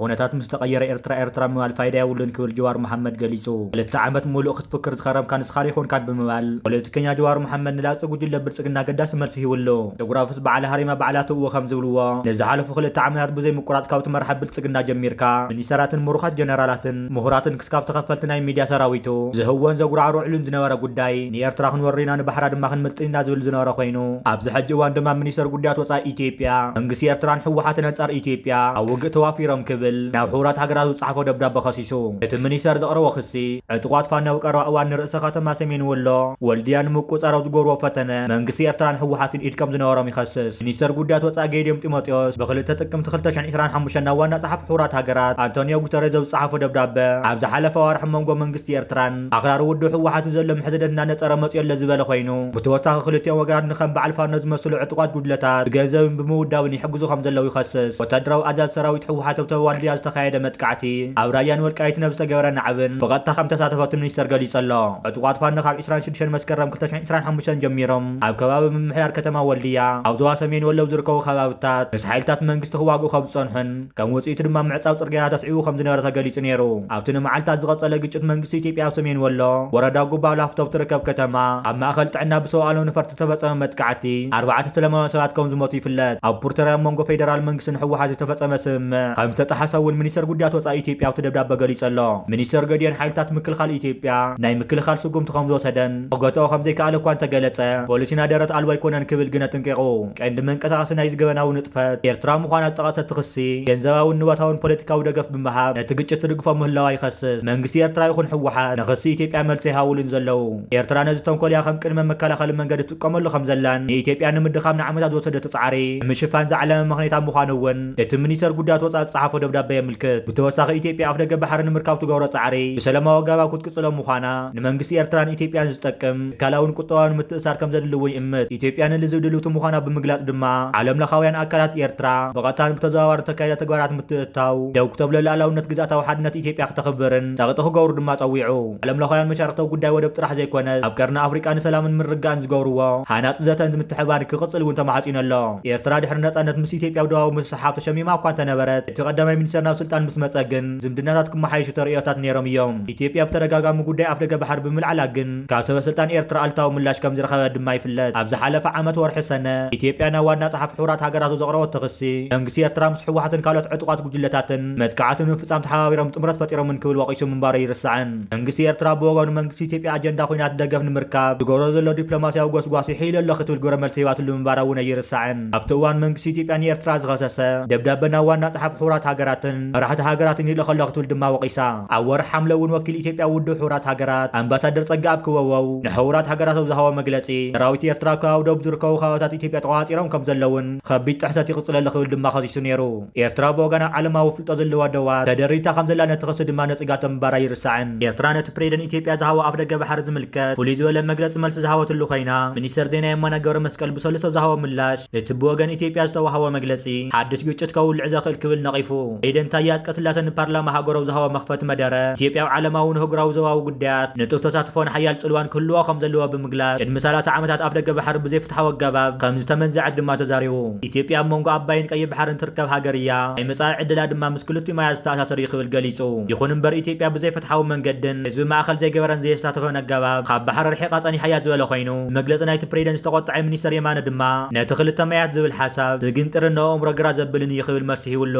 ኩነታት ምስ ተቐየረ ኤርትራ ኤርትራ ምባል ፋይዳ የብሉን ክብል ጀዋር መሓመድ ገሊጹ። ክልተ ዓመት ሙሉእ ክትፍክር ዝኸረምካ ንስኻ ኣይኮንካን ብምባል ፖለቲከኛ ጀዋር መሓመድ ንላጽ ጉጅለ ብልጽግና ኣገዳሲ መልሲ ሂብሉ። ጅኦግራፍስ በዓል ሃሪማ በዓላ ትእዎ ከም ዝብልዎ፣ ንዝሓለፉ ክልተ ዓመታት ብዘይ ምቁራጽ ካብቲ መርሓ ብልጽግና ጀሚርካ፣ ሚኒስተራትን ምሩኻት ጀነራላትን ምሁራትን ክስካብ ተኸፈልቲ ናይ ሚድያ ሰራዊቱ ዝህወን ዘጉራዕሩዕሉን ዝነበረ ጉዳይ፣ ንኤርትራ ክንወሪና ንባሕራ ድማ ክንምጥን ኢና ዝብል ዝነበረ ኮይኑ፣ ኣብዚ ሕጂ እዋን ድማ ሚኒስተር ጉዳያት ወጻኢ ኢትዮጵያ፣ መንግስቲ ኤርትራን ህወሓትን ኣንጻር ኢትዮጵያ ኣብ ውግእ ተዋፊሮም ክብል ናብ ሕቡራት ሃገራት ዝጸሓፎ ደብዳበ ከሲሱ። እቲ ሚኒስተር ዘቕረቦ ክሲ፣ ዕጡቓት ፋኖ ኣብ ቀረባ እዋን ንርእሰ ከተማ ሰሜን ወሎ ወልድያ ንምቁጽጻር ኣብ ዝገብርዎ ፈተነ መንግስቲ ኤርትራን ህወሓትን ኢድ ከም ዝነበሮም ይኸስስ። ሚኒስተር ጉዳያት ወጻኢ ጌዲዮን ጢሞቴዎስ ብክልተ ጥቅምቲ ክልተ ሽሕን ዕስራን ሓሙሽተን ናብ ዋና ጸሓፊ ሕቡራት ሃገራት ኣንቶኒዮ ጉተሬዝ ኣብ ዝጸሓፎ ደብዳበ፣ ኣብ ዝሓለፈ ኣዋርሕ መንጎ መንግስቲ ኤርትራን ኣኽራሪ ውድብ ህወሓትን ዘሎ ምሕዝነት እናነጸረ መጺኡ ኣሎ ዝበለ ኮይኑ፣ ብተወሳኺ ክልቲኦም ወገናት ንከም በዓል ፋኖ ዝመስሉ ዕጡቓት ጉጅለታት ብገንዘብን ብምውዳብን ይሕግዙ ከም ዘለዉ ይኸስስ። ወታደራዊ ኣዛዚ ሰራዊት ህወሓት ኣብ ዋልድያ ዝተኻየደ መጥቃዕቲ፣ ኣብ ራያን ወልቃይትን ኣብ ዝተገበረ ናዕብን ብቐጥታ ከም ተሳተፈ እቲ ሚኒስተር ገሊጹ ኣሎ። ዕጡቓት ፋኖ ካብ ዕስራን ሽዱሽተን መስከረም ክልተ ሽሕን ዕስራን ሓሙሽተን ጀሚሮም ኣብ ከባቢ ምምሕዳር ከተማ ወልድያ ኣብ ዞባ ሰሜን ወሎ ኣብ ዝርከቡ ከባብታት ምስ ሓይልታት መንግስቲ ክዋግኡ ከም ዝጸንሑን ከም ውጽኢቱ ድማ ምዕጻው ጽርግያታት ኣስዒቡ ከም ዝነበረ ተገሊጹ ነይሩ። ኣብቲ ንመዓልታት ዝቐጸለ ግጭት መንግስቲ ኢትዮጵያ ኣብ ሰሜን ወሎ ወረዳ ጉባ ላፍቶ ኣብ ትርከብ ከተማ ኣብ ማእከል ጥዕና ብሰብኣዊ ነፈርቲ ዝተፈጸመ መጥቃዕቲ ኣርባዕተ ሰላማውያን ሰባት ከም ዝሞቱ ይፍለጥ። ኣብ ፕሪቶርያ ኣብ መንጎ ፌደራል መንግስትን ህወሓት ዝተፈጸመ ስምምዕ ከም ዝተጠሓሰ እውን ሚኒስተር ጉዳያት ወጻኢ ኢትዮጵያ ኣብቲ ደብዳበ ገሊጹ ኣሎ። ሚኒስተር ገዲዮን ሓይልታት ምክልኻል ኢትዮጵያ ናይ ምክልኻል ስጉምቲ ከም ዝወሰደን ክገትኦ ከም ዘይከኣለ እኳ እንተገለጸ፣ ፖሊሲና ደረት ኣልቦ ኣይኮነን ክብል ግን ኣጠንቂቑ። ቀንዲ መንቀሳቐሲ ናይዚ ገበናዊ ንጥፈት ኤርትራ ምዃና ዝጠቐሰ እቲ ክሲ፣ ገንዘባውን ንዋታውን ፖለቲካዊ ደገፍ ብምሃብ ነቲ ግጭት ትድግፎ ምህላዋ ይኸስስ። መንግስቲ ኤርትራ ይኹን ህወሓት ንክሲ ኢትዮጵያ መልሲ ኣይሃቡሉን ዘለዉ። ኤርትራ ነዚ ተንኮል እያ ከም ቅድመ መከላኸሊ መንገዲ ትጥቀመሉ ከም ዘላን ንኢትዮጵያ ንምድኻም ንዓመታት ዝወሰደቶ ጻዕሪ ንምሽፋን ዝዓለመ ምኽንያት ምዃኑ እውን እቲ ሚኒስተር ጉዳያት ወጻኢ ዝጸሓፎ ደብዳበ የምልክት። ብተወሳኺ ኢትዮጵያ ኣፍደገ ባሕሪ ንምርካብ ትገብሮ ጻዕሪ ብሰላማዊ ኣገባብ ክትቅጽሎ ምዃና ንመንግስቲ ኤርትራን ኢትዮጵያን ዝጠቅም ትካላውን ቁጠባውን ምትእሳር ከም ዘድሊ እውን ይእምት። ኢትዮጵያ ንልዝብ ድልውቲ ምዃና ብምግላጽ ድማ ዓለም ለኻውያን ኣካላት ኤርትራ ብቐጥታን ብተዘዋዋሪ ተካይደ ተግባራት ምትእትታው ደው ክተብሎ ሉዓላውነት ግዝኣታዊ ሓድነት ኢትዮጵያ ክተኽብርን ጸቕጢ ክገብሩ ድማ ጸዊዑ። ዓለም ለኻውያን መሻርኽቲ ኣብ ጉዳይ ወደብ ጥራሕ ዘይኮነስ ኣብ ቀርኒ ኣፍሪቃ ንሰላምን ምርግጋእን ዝገብርዎ ሃናጺ ዘተን ምትሕብባር ክቕጽል እውን ተማሕጺኑ ኣሎ። ኤርትራ ድሕሪ ነጻነት ምስ ኢትዮጵያ ኣብ ደቡባዊ ምስሕሓብ ተሸሚማ እኳ እንተነበረት፣ እቲ ቀዳማይ ሚኒስተር ናብ ስልጣን ምስ መጸ ግን ዝምድናታት ክመሓየሹ ተርእዮታት ነይሮም እዮም። ኢትዮጵያ ብተደጋጋሚ ጉዳይ ኣፍደገ ባሕሪ ብምልዓላ ግን ካብ ሰበ ስልጣን ኤርትራ ኣሉታዊ ምላሽ ከም ዝረኸበት ድማ ይፍለጥ። ኣብ ዝሓለፈ ዓመት ወርሒ ሰነ ኢትዮጵያ ናብ ዋና ጸሓፊ ሕቡራት ሃገራት ዘቕረበቶ ክሲ፣ መንግስቲ ኤርትራ ምስ ህወሓትን ካልኦት ዕጡቓት ጉጅለታትን መጥቃዕቲ ንምፍጻም ተሓባቢሮም ጥምረት ፈጢሮምን ክብል ወቒሱ ምንባሩ ኣይርሳዕን። መንግስቲ ኤርትራ ብወገኑ መንግስቲ ኢትዮጵያ ኣጀንዳ ኲናት ደገፍ ንምርካብ ዝገብሮ ዘሎ ዲፕሎማስያዊ ጎስጓስ ይሕይሎ ኣሎ ክትብል ግብረ መልሲ ሂባትሉ ምንባራ እውን ኣይርሳዕን። ኣብቲ እዋን መንግስቲ ኢትዮጵያ ንኤርትራ ዝኸሰሰ ደብዳበ ናብ ዋና ጸሓፊ ሕቡራት ሃገራትን መራሕቲ ሃገራትን ይልእኾ ኣሎ ክትብል ድማ ወቒሳ። ኣብ ወርሒ ሓምለ እውን ወኪል ኢትዮጵያ ውድብ ሕቡራት ሃገራት ኣምባሳደር ጸጋኣብ ክበበው ንሕቡራት ሃገራት ኣብ ዝሃቦ መግለጺ፣ ሰራዊት ኤርትራ ኣብ ከባቢ ደቡብ ዝርከቡ ከባቢታት ኢትዮጵያ ተቖጻጺሮም ከም ዘለውን ከቢድ ጥሕሰት ይቕጽል ኣሎ ክብል ድማ ከሲሱ ነይሩ። ኤርትራ ብወገና ዓለማዊ ፍልጦ ዘለዋ ደባት ተደሪታ ከም ዘላ ነቲ ክሲ ድማ ነጺጋቶ ምንባራ ኣይርሳዕን። ኤርትራ ነቲ ፕሬዝደንት ኢትዮጵያ ዝሃቦ ኣፍደገ ባሕሪ ዝምልከት ፍሉይ ዝበለ መግለጺ መልሲ ዝሃበትሉ ኮይና፣ ሚኒስተር ዜና የማነ ገብረ መስቀል ብሰሉስ ኣብ ዝሃቦ ምላሽ፣ እቲ ብወገን ኢትዮጵያ ዝተዋህቦ መግለጺ ሓድሽ ግጭት ከውልዕ ዘኽእል ክብል ነቒፉ። ፕሬዝደንት ታየ ኣጽቀስላሰ ንፓርላማ ሃገሩ ኣብ ዝሃቦ መኽፈቲ መደረ፣ ኢትዮጵያ ኣብ ዓለማውን ኣህጉራዊ ዞባዊ ጉዳያት ንጡፍ ተሳትፎን ሓያል ጽልዋን ክህልዋ ከም ዘለዎ ብምግላጽ፣ ቅድሚ ሰላሳ ዓመታት ኣፍደገ ባሕሪ ብዘይፍትሓዊ ኣገባብ ከም ዝተመንዘዐት ድማ ተዛሪቡ። ኢትዮጵያ ኣብ መንጎ ኣባይን ቀይሕ ባሕርን ትርከብ ሃገር እያ። ናይ መጻኢ ዕድላ ድማ ምስ ክልቲኡ ማያት ዝተኣሳሰር እዩ ክብል ገሊጹ። ይኹን እምበር ኢትዮጵያ ብዘይፍትሓዊ መንገድን ህዝቢ ማእከል ዘይገበረን ዘየሳተፈን ኣገባብ ካብ ባሕሪ ርሒቓ ጸኒሓ እያ ዝበለ ኮይኑ፣ መግለጺ ናይቲ ፕሬዝደንት ዝተቖጥዐ ሚኒስተር የማነ ድማ ነቲ ክልተ ማያት ዝብል ሓሳብ ዝግንጥርን ንኣእምሮ ግራ ዘብልን እዩ ክብል መልሲ ሂብሉ።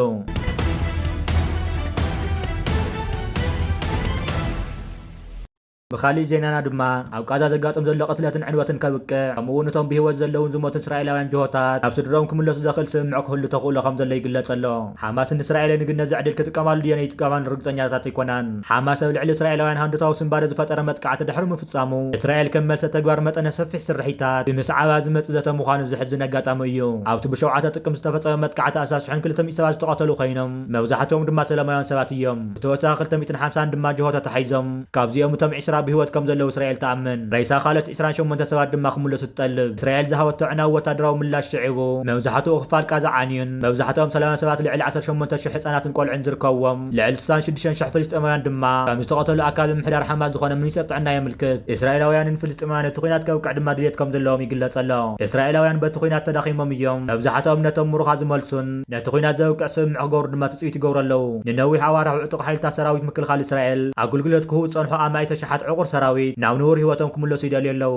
ብኻሊእ ዜናና ድማ፣ ኣብ ቃዛ ዘጋጥም ዘሎ ቅትለትን ዕንወትን ከብቅዕ፣ ከምኡ እውን እቶም ብህይወት ዘለውን ዝሞቱን እስራኤላውያን ጅሆታት ናብ ስድሮም ክምለሱ ዘኽእል ስምምዕ ክህሉ ተኽእሎ ከም ዘሎ ይግለጽ ኣሎ። ሓማስ ንእስራኤል ንግነት ዘዕድል ክጥቀማሉ ድየን ኣይጥቀማሉን ርግጸኛታት ኣይኮናን። ሓማስ ኣብ ልዕሊ እስራኤላውያን ሃንደታዊ ስንባደ ዝፈጠረ መጥቃዕቲ ድሕሪ ምፍጻሙ፣ እስራኤል ከም መልሰ ተግባር መጠነ ሰፊሕ ስርሒታት ብምስዓባ ዝመጽእ ዘተ ምዃኑ ዝሕዝን ኣጋጣሚ እዩ። ኣብቲ ብሸውዓተ ጥቅምቲ ዝተፈጸመ መጥቃዕቲ ኣስታት ሽሕን ክልተ ሚእቲ ሰባት ዝተቐተሉ ኮይኖም፣ መብዛሕትኦም ድማ ሰላማውያን ሰባት እዮም። ብተወሳኺ ክልተ ሚእትን ሓምሳን ድማ ጅሆ ተታሒዞም። ካብዚኦም እቶም ዕስራ ብህይወት ከም ዘለዉ እስራኤል ትኣምን። ሬሳ ካልኦት ዕስራን ሸሞንተ ሰባት ድማ ክምለሱ ትጠልብ። እስራኤል ዝሃበቶ ኣዕናዊ ወታደራዊ ምላሽ ስዒቡ፣ መብዛሕትኡ ክፋል ቃዛ ዓንዩን መብዛሕትኦም ሰላማውያን ሰባት ልዕሊ ዓሰርተ ሸሞንተ ሽሕ ህጻናትን ቆልዑን ዝርከብዎም ልዕሊ ስሳን ሽዱሽተ ሽሕ ፍልስጤማውያን ድማ ከም ዝተቐተሉ ኣካል ምምሕዳር ሓማስ ዝኾነ ሚኒስተር ጥዕና የምልክት። እስራኤላውያንን ፍልስጤማውያን እቲ ኲናት ከብቅዕ ድማ ድሌት ከም ዘለዎም ይግለጽ ኣሎ። እስራኤላውያን በቲ ኲናት ተዳኺሞም እዮም። መብዛሕትኦም ነቶም ምሩኻት ዝመልሱን ነቲ ኲናት ዘብቅዕ ስምምዕ ክገብሩ ድማ ትጽቢት ይገብሩ ኣለዉ። ንነዊሕ ኣዋርሕ ዕጡቕ ሓይልታት ሰራዊት ምክልኻል እስራኤል ኣገልግሎት ክህቡ ዝጸንሑ ኣማኢት ኣሽሓት ዕቑር ሰራዊት ናብ ንቡር ህይወቶም ክምለሱ ይደልዩ ኣለዉ።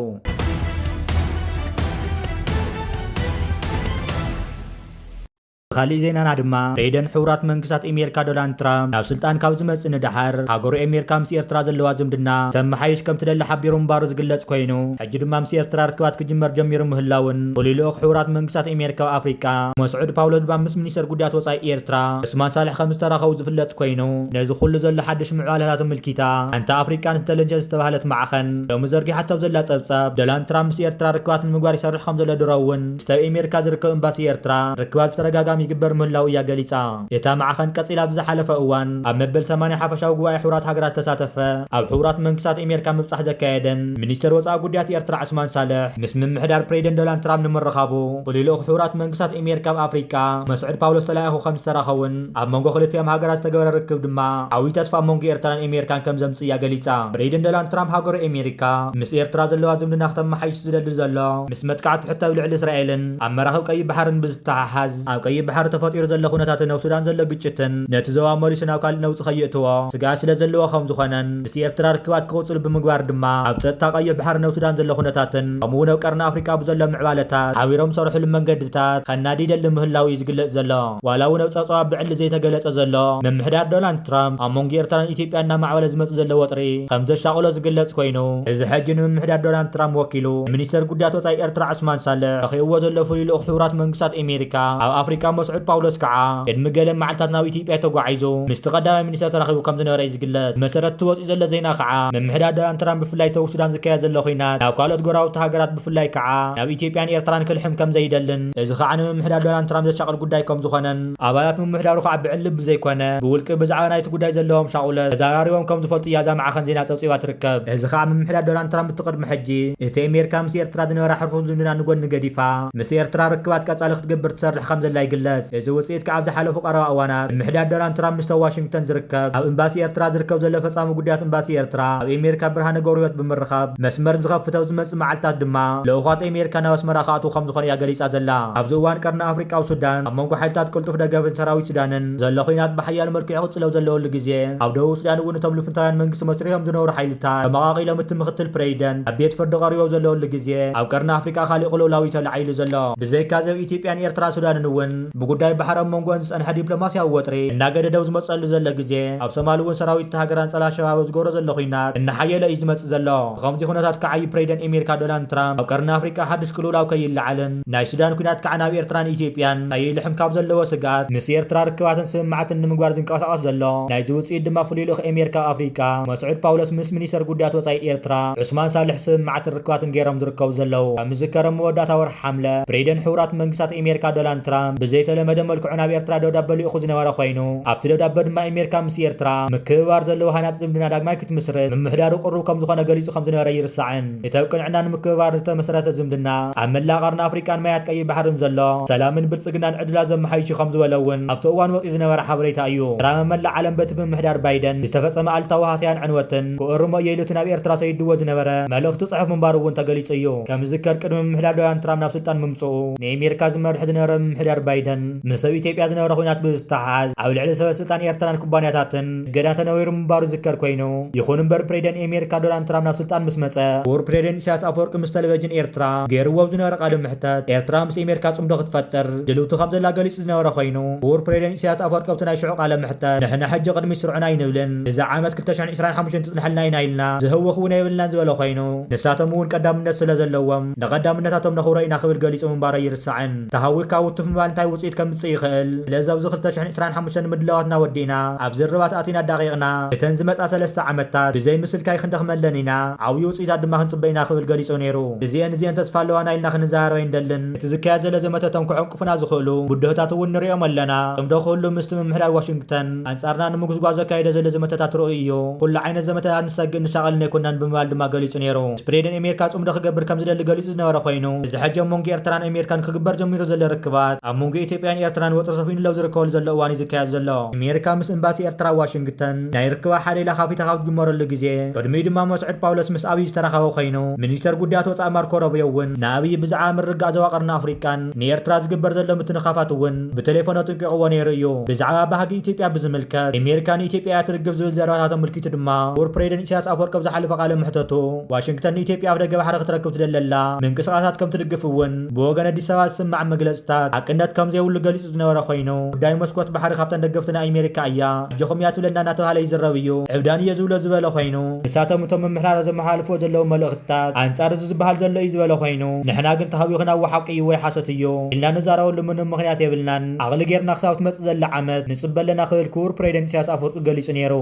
ብኻሊእ ዜናና ድማ ፕሬዚደንት ሕቡራት መንግስታት ኣሜሪካ ዶናልድ ትራምፕ ናብ ስልጣን ካብ ዝመጽእ ንደሓር ሃገሩ ኣሜሪካ ምስ ኤርትራ ዘለዋ ዝምድና ተመሓይሽ ከም ትደሊ ሓቢሩ ምንባሩ ዝግለጽ ኮይኑ፣ ሕጂ ድማ ምስ ኤርትራ ርክባት ክጅመር ጀሚሩ ምህላውን ፍሉይ ልኡኽ ሕቡራት መንግስታት ኣሜሪካ ኣብ ኣፍሪቃ መስዑድ ፓውሎስ ድማ ምስ ሚኒስተር ጉዳያት ወጻኢ ኤርትራ ዑስማን ሳልሕ ከም ዝተራኸቡ ዝፍለጥ ኮይኑ፣ ነዚ ኩሉ ዘሎ ሓድሽ ምዕባለታት ምልኪታ ሓንቲ ኣፍሪቃን ኢንተለጀንስ ዝተባህለት ማዕኸን ሎሚ ዘርጊሓቶ ኣብ ዘላ ጸብጻብ፣ ዶናልድ ትራምፕ ምስ ኤርትራ ርክባት ንምግባር ይሰርሕ ከም ዘሎ ድሮ እውን ምስቲ ኣብ ኣሜሪካ ዝርከብ ኤምባሲ ኤርትራ ርክባት ብተደጋጋሚ ይግበር ምህላው እያ ገሊጻ። እታ ማዕኸን ቀጺላ ኣብዚ ዝሓለፈ እዋን ኣብ መበል ሰማንያ ሓፈሻዊ ጉባኤ ሕቡራት ሃገራት ተሳተፈ ኣብ ሕቡራት መንግስታት ኣሜሪካ ምብጻሕ ዘካየደን ሚኒስተር ወጻኢ ጉዳያት ኤርትራ ዑስማን ሳልሕ ምስ ምምሕዳር ፕሬዚደንት ዶናልድ ትራምፕ ንምርኻቡ ፍሉይ ልኡኽ ሕቡራት መንግስታት ኣሜሪካ ኣብ ኣፍሪቃ መስዑድ ፓውሎስ ተላኢኹ ከም ዝተራኸቡን ኣብ መንጎ ክልቲኦም ሃገራት ዝተገበረ ርክብ ድማ ዓብዪ ተስፋ ኣብ መንጎ ኤርትራን ኣሜሪካን ከም ዘምጽእ እያ ገሊጻ። ፕሬዚደንት ዶናልድ ትራምፕ ሃገሩ ኣሜሪካ ምስ ኤርትራ ዘለዋ ዝምድና ክተመሓይሽ ዝደሊ ዘሎ ምስ መጥቃዕቲ ሕቶ ኣብ ልዕሊ እስራኤልን ኣብ መራኽብ ቀይሕ ባሕርን ብዝተሓሓዝ ኣብ ቀይሕ ባሕሪ ተፈጢሩ ዘሎ ኩነታትን ኣብ ሱዳን ዘሎ ግጭትን ነቲ ዞባ መሊሱ ናብ ካልእ ነውጺ ከየእትዎ ስግኣት ስለ ዘለዎ ከም ዝኾነን ምስ ኤርትራ ርክባት ክቕጽሉ ብምግባር ድማ ኣብ ጸጥታ ቀይሕ ባሕሪ ናብ ሱዳን ዘሎ ኩነታትን ከምኡ እውን ኣብ ቀርኒ ኣፍሪቃ ብዘሎ ምዕባለታት ሓቢሮም ዝሰርሕሉ መንገድታት ከናዲ ይደሊ ምህላው እዩ ዝግለጽ ዘሎ። ዋላ እውን ኣብ ጸብጻባት ብዕሊ ዘይተገለጸ ዘሎ ምምሕዳር ዶናልድ ትራምፕ ኣብ መንጎ ኤርትራን ኢትዮጵያን እናማዕበለ ዝመጽእ ዘሎ ወጥሪ ከም ዘሻቕሎ ዝግለጽ ኮይኑ፣ እዚ ሕጂ ንምምሕዳር ዶናልድ ትራምፕ ወኪሉ ሚኒስተር ጉዳያት ወጻኢ ኤርትራ ዑስማን ሳልሕ ተኺእዎ ዘሎ ፍሉይ ልኡኽ ሕቡራት መንግስታት ኣሜሪካ ኣብ ኣፍሪቃ መስዑድ ፓውሎስ ከዓ ቅድሚ ገለ መዓልታት ናብ ኢትዮጵያ ተጓዒዙ ምስቲ ቀዳማይ ሚኒስተር ተራኺቡ ከም ዝነበረ እዩ ዝግለጽ። ብመሰረት እቲ ወጺኡ ዘሎ ዜና ከዓ ምምሕዳር ዶናልድ ትራምፕ ብፍላይ እቲ ኣብ ሱዳን ዝካየድ ዘሎ ኲናት ናብ ካልኦት ጎረባብቲ ሃገራት ብፍላይ ከዓ ናብ ኢትዮጵያን ኤርትራን ክልሕም ከም ዘይደልን እዚ ከዓ ንምምሕዳር ዶናልድ ትራምፕ ዘሻቕል ጉዳይ ከም ዝኾነን ኣባላት ምምሕዳሩ ከዓ ብዕሊ ብዘይኮነ ብውልቂ ብዛዕባ ናይቲ ጉዳይ ዘለዎም ሻቑለት ተዘራሪቦም ከም ዝፈልጡ እያ እዛ ማዕኸን ዜና ጸብጺባ ትርከብ። እዚ ከዓ ምምሕዳር ዶናልድ ትራምፕ እቲ ቅድሚ ሕጂ እቲ ኣሜሪካ ምስ ኤርትራ ዝነበራ ሕርፉፍ ዝምድና ንጎኒ ገዲፋ ምስ ኤርትራ ርክባት ቀጻሊ ክትገብር ትሰርሕ ከም ዘላ ይግለጽ። እዚ ውጽኢት ከዓ ኣብ ዝሓለፉ ቀረባ እዋናት ምምሕዳር ዶናልድ ትራምፕ ምስቲ ኣብ ዋሽንግተን ዝርከብ ኣብ ኤምባሲ ኤርትራ ዝርከብ ዘሎ ፈጻሚ ጉዳያት ኤምባሲ ኤርትራ ኣብ ኣሜሪካ ብርሃነ ገብረህይወት ብምርኻብ መስመር ዝኸፍት ኣብ ዝመጽእ መዓልታት ድማ ልኡኻት ኣሜሪካ ናብ ኣስመራ ክኣትዉ ከም ዝኾኑ እያ ገሊጻ ዘላ። ኣብዚ እዋን ቀርኒ ኣፍሪቃ ኣብ ሱዳን ኣብ መንጎ ሓይልታት ቅልጡፍ ደገፍን ሰራዊት ሱዳንን ዘሎ ኲናት ብሓያል መልክዑ ይቕጽል ኣብ ዘለወሉ ግዜ ኣብ ደቡብ ሱዳን እውን እቶም ልፍንታውያን መንግስቲ መስሪቶም ዝነበሩ ሓይልታት ተመቓቒሎም እቲ ምክትል ፕሬዚደንት ኣብ ቤት ፍርዲ ቀሪቡ ኣብ ዘለወሉ ግዜ ኣብ ቀርኒ ኣፍሪቃ ካሊእ ቅልውላው እዩ ተላዒሉ ዘሎ። ብዘይካ እዚ ኣብ ኢትዮጵያን ኤርትራን ሱዳንን እውን ብጉዳይ ባሕሪ ኣብ መንጎን ዝጸንሐ ዲፕሎማስያዊ ወጥሪ እናገደደ ኣብ ዝመጸሉ ዘሎ ግዜ ኣብ ሶማል እውን ሰራዊት እታ ሃገር ኣንጻር ኣልሸባብ ኣብ ዝገብሮ ዘሎ ኲናት እናሓየለ እዩ ዝመጽእ ዘሎ። ብኸምዚ ኩነታት ከዓ እዩ ፕሬዚደንት ኣሜሪካ ዶናልድ ትራምፕ ኣብ ቀርኒ ኣፍሪቃ ሓድሽ ቅልውላው ከይለዓልን ናይ ሱዳን ኲናት ከዓ ናብ ኤርትራን ኢትዮጵያን ከይልሕም ካብ ዘለዎ ስግኣት ምስ ኤርትራ ርክባትን ስምምዓትን ንምግባር ዝንቀሳቐስ ዘሎ። ናይዚ ውጽኢት ድማ ፍሉይ ልኡኽ ኣሜሪካ ኣብ ኣፍሪቃ መስዑድ ፓውሎስ ምስ ሚኒስተር ጉዳያት ወጻኢ ኤርትራ ዑስማን ሳልሕ ስምምዓትን ርክባትን ገይሮም ዝርከቡ ዘለዉ። ኣብ ምዝከር ኣብ መወዳእታ ወርሒ ሓምለ ፕሬዚደንት ሕቡራት መንግስታት ኣሜሪካ ዶናልድ ትራምፕ ብዘይተለመደ መልክዑ ናብ ኤርትራ ደብዳበ ልኢኹ ዝነበረ ኮይኑ ኣብቲ ደብዳበ ድማ ኣሜሪካ ምስ ኤርትራ ምክብባር ዘለዎ ሃናጺ ዝምድና ዳግማይ ክትምስርት ምምሕዳሩ ቅሩብ ከም ዝኾነ ገሊጹ ከም ዝነበረ ይርሳዕን። እቲ ኣብ ቅንዕና ንምክብባር ዝተመስረተ ዝምድና ኣብ መላእ ቀርኒ ኣፍሪቃን ማያት ቀይሕ ባሕርን ዘሎ ሰላምን ብልጽግናን ዕድላት ዘመሓይሽ እዩ ከም ዝበለ እውን ኣብቲ እዋን ወጺኡ ዝነበረ ሓበሬታ እዩ። ትራምፕ መላእ ዓለም በቲ ብምምሕዳር ባይደን ዝተፈጸመ ኣሉታዊ ሃስያን ዕንወትን ክእርሞ እየ ኢሉ እቲ ናብ ኤርትራ ሰይድዎ ዝነበረ መልእኽቲ ጽሑፍ ምንባሩ እውን ተገሊጹ እዩ። ከም ዝዝከር ቅድሚ ምምሕዳር ዶናልድ ትራምፕ ናብ ስልጣን ምምጽኡ ንኣሜሪካ ዝመርሕ ዝነበረ ምምሕዳር ባይደን ምስ ኣብ ኢትዮጵያ ዝነበረ ኲናት ብዝተሓሓዝ ኣብ ልዕሊ ሰበ ስልጣን ኤርትራን ኩባንያታትን እገዳ ተነቢሩ ምንባሩ ዝዝከር ኮይኑ፣ ይኹን እምበር ፕሬዚደንት ኣሜሪካ ዶናልድ ትራምፕ ናብ ስልጣን ምስ መጸ ክቡር ፕሬዚደንት ኢሳያስ ኣፈወርቂ ምስ ቴሌቪዥን ኤርትራ ገይርዎ ኣብ ዝነበረ ቃለ መሕተት ኤርትራ ምስ ኣሜሪካ ጽምዶ ክትፈጥር ድልውቲ ከም ዘላ ገሊጹ ዝነበረ ኮይኑ፣ ክቡር ፕሬዚደንት ኢሳያስ ኣፈወርቂ ኣብቲ ናይ ሽዑ ቃለ መሕተት ንሕና ሕጂ ቅድሚት ስርዑና ኣይንብልን፣ እዚ ዓመት ክልተ ሽሕን ዕስራን ሓሙሽተን ትጽንሐልና ኢና ኢልና ዝህወኽ እውን የብልናን ዝበለ ኮይኑ፣ ንሳቶም እውን ቀዳምነት ስለ ዘለዎም ንቀዳምነታቶም ነኽብሮ ኢና ክብል ገሊጹ ምንባሩ ኣይርሳዕን። ተሃዊኽካ ውትፍ ምባል እንታይ ውጽ ውፅኢት ከምጽእ ይኽእል። ስለዚ ኣብዚ ክልተ ሽሕን ዕስራን ሓሙሽተን ምድላዋትና ወዲእና ኣብ ዝርርባት ኣቲና ኣዳቒቕና። እተን ዝመጻ ሰለስተ ዓመታት ብዘይ ምስልካይ ክንደኽመለን ኢና። ዓብዪ ውፅኢታት ድማ ክንጽበ ኢና ክብል ገሊጹ ነይሩ። እዚኤን እዚኤን ተስፋ ኣለዋና ኢልና ክንዘራረብ ኣይንደልን። እቲ ዝካየድ ዘሎ ዘመተታት ክዕንቅፉና ዝኽእሉ ብድሆታት እውን ንሪኦም ኣለና። ጽምዶ ክህሉ ምስቲ ምምሕዳር ዋሽንግተን ኣንጻርና ንምጉስጓዝ ዘካየደ ዘሎ ዘመተታት ርኡይ እዩ። ኩሉ ዓይነት ዘመተታት ንሰግእ ንሻቐልን ኣይኮናን ብምባል ድማ ገሊጹ ነይሩ። ፕሬዝደንት ኣሜሪካ ጽምዶ ክገብር ከም ዝደሊ ገሊጹ ዝነበረ ኮይኑ፣ እዚ ሕጂ ኣብ መንጎ ኤርትራን ኣሜሪካን ክግበር ጀሚሩ ዘሎ ርክባት ኣብ መንጎ ኢትዮጵያን ኤርትራን ወጥሪ ሰፊኑ ኣብ ዝርከበሉ ዘሎ እዋን እዩ ዝካየድ ዘሎ። ኣሜሪካ ምስ ኤምባሲ ኤርትራ ኣብ ዋሽንግተን ናይ ርክባ ሓሌላ ካፊታ ካብ ዝጅመረሉ ግዜ ቅድሚኡ ድማ መስዑድ ጳውሎስ ምስ ኣብይ ዝተራኸበ ኮይኑ፣ ሚኒስተር ጉዳያት ወጻኢ ማርኮ ሮቢዮ እውን ንኣብይ ብዛዕባ ምርግጋእ ዞባ ቀርኒ ኣፍሪቃን ንኤርትራ ዝግበር ዘሎ ምትንኻፋት እውን ብቴሌፎን ኣጥንቂቕዎ ነይሩ እዩ። ብዛዕባ ባህጊ ኢትዮጵያ ብዝምልከት ኣሜሪካ ንኢትዮጵያ እያ ትድግፍ ዝብል ዘረባታት ኣመልኪቱ ድማ ክቡር ፕሬዝደንት ኢሳያስ ኣፈወርቂ ኣብ ዝሓለፈ ቃለ መሕተቱ ዋሽንግተን ንኢትዮጵያ ኣፍደገ ባሕሪ ክትረክብ ትደሊ ኣላ፣ ምንቅስቓሳት ከም ትድግፍ እውን ብወገን ኣዲስ ኣበባ ዝስማዕ መግለጽታት ሓቅነት ከም ዘይብሉ ገሊጹ ዝነበረ ኮይኑ፣ ጉዳይ መስኮት ባሕሪ ካብተን ደገፍቲ ናይ ኣሜሪካ እያ፣ ኣጆኹም እያ ትብለና እናተባህለ ይዝረብ እዩ። ዕብዳን እየ ዝብሎ ዝበለ ኮይኑ፣ ንሳቶም እቶም ምምሕዳራት ዘመሓላልፍዎ ዘለዉ መልእኽትታት ኣንጻር እዚ ዝበሃል ዘሎ እዩ ዝበለ ኮይኑ፣ ንሕና ግን ተሃዊኽና እዎ ሓቂ እዩ ወይ ሓሶት እዩ ኢልና ንዛረበሉ ምንም ምኽንያት የብልናን። ዓቕሊ ጌርና ክሳብ ትመጽእ ዘላ ዓመት ንጽበ ኣለና ክብል ክቡር ፕሬዝደንት ኢሳያስ ኣፈወርቂ ገሊጹ ነይሩ።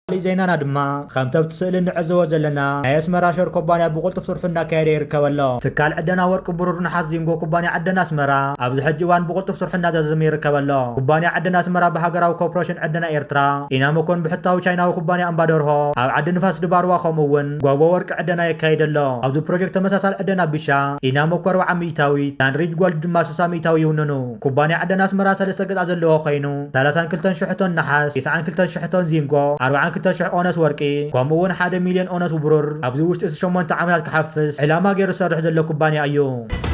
ካሊእ ዜናና ድማ፣ ከምቲ ኣብቲ ስእሊ ንዕዘቦ ዘለና፣ ናይ ኣስመራ ሸር ኩባንያ ብቕልጡፍ ስርሑ እናካየደ ይርከብ ኣሎ። ትካል ዕደና ወርቂ፣ ብሩር፣ ነሓስ፣ ዚንጎ ኩባንያ ዕደና ኣስመራ ኣብዚ ሕጂ እዋን ብቕልጡፍ ስርሑ እናዛዘመ ይርከብ ኣሎ። ኩባንያ ዕደና ኣስመራ ብሃገራዊ ኮርፖሬሽን ዕደና ኤርትራ፣ ኢናሞኮን ብሕታዊ ቻይናዊ ኩባንያ እምባደርሆ ኣብ ዓዲ ንፋስ ድባርዋ ከምኡ እውን ጎቦ ወርቂ ዕደና የካይድ ኣሎ። ኣብዚ ፕሮጀክት ተመሳሳሊ ዕደና ቢሻ፣ ኢናሞኮ ኣርብዓ ሚእታዊት፣ ሳንሪጅ ጎልድ ድማ ስሳ ሚእታዊ ይውንኑ። ኩባንያ ዕደና ኣስመራ ሰለስተ ገጻት ዘለዎ ኮይኑ፣ ሰላሳን ክልተን ሽሕ ቶን ነሓስ፣ ተስዓን ክልተን ሽሕ ቶን ዚንጎ፣ ኣርብዓን ክልተን ሽሕ ኦነስ ወርቂ፣ ከምኡ እውን ሓደ ሚልዮን ኦነስ ብሩር ኣብዚ ውሽጢ እዚ ሸሞንተ ዓመታት ክሓፍስ ዕላማ ገይሩ ዝሰርሕ ዘሎ ኩባንያ እዩ።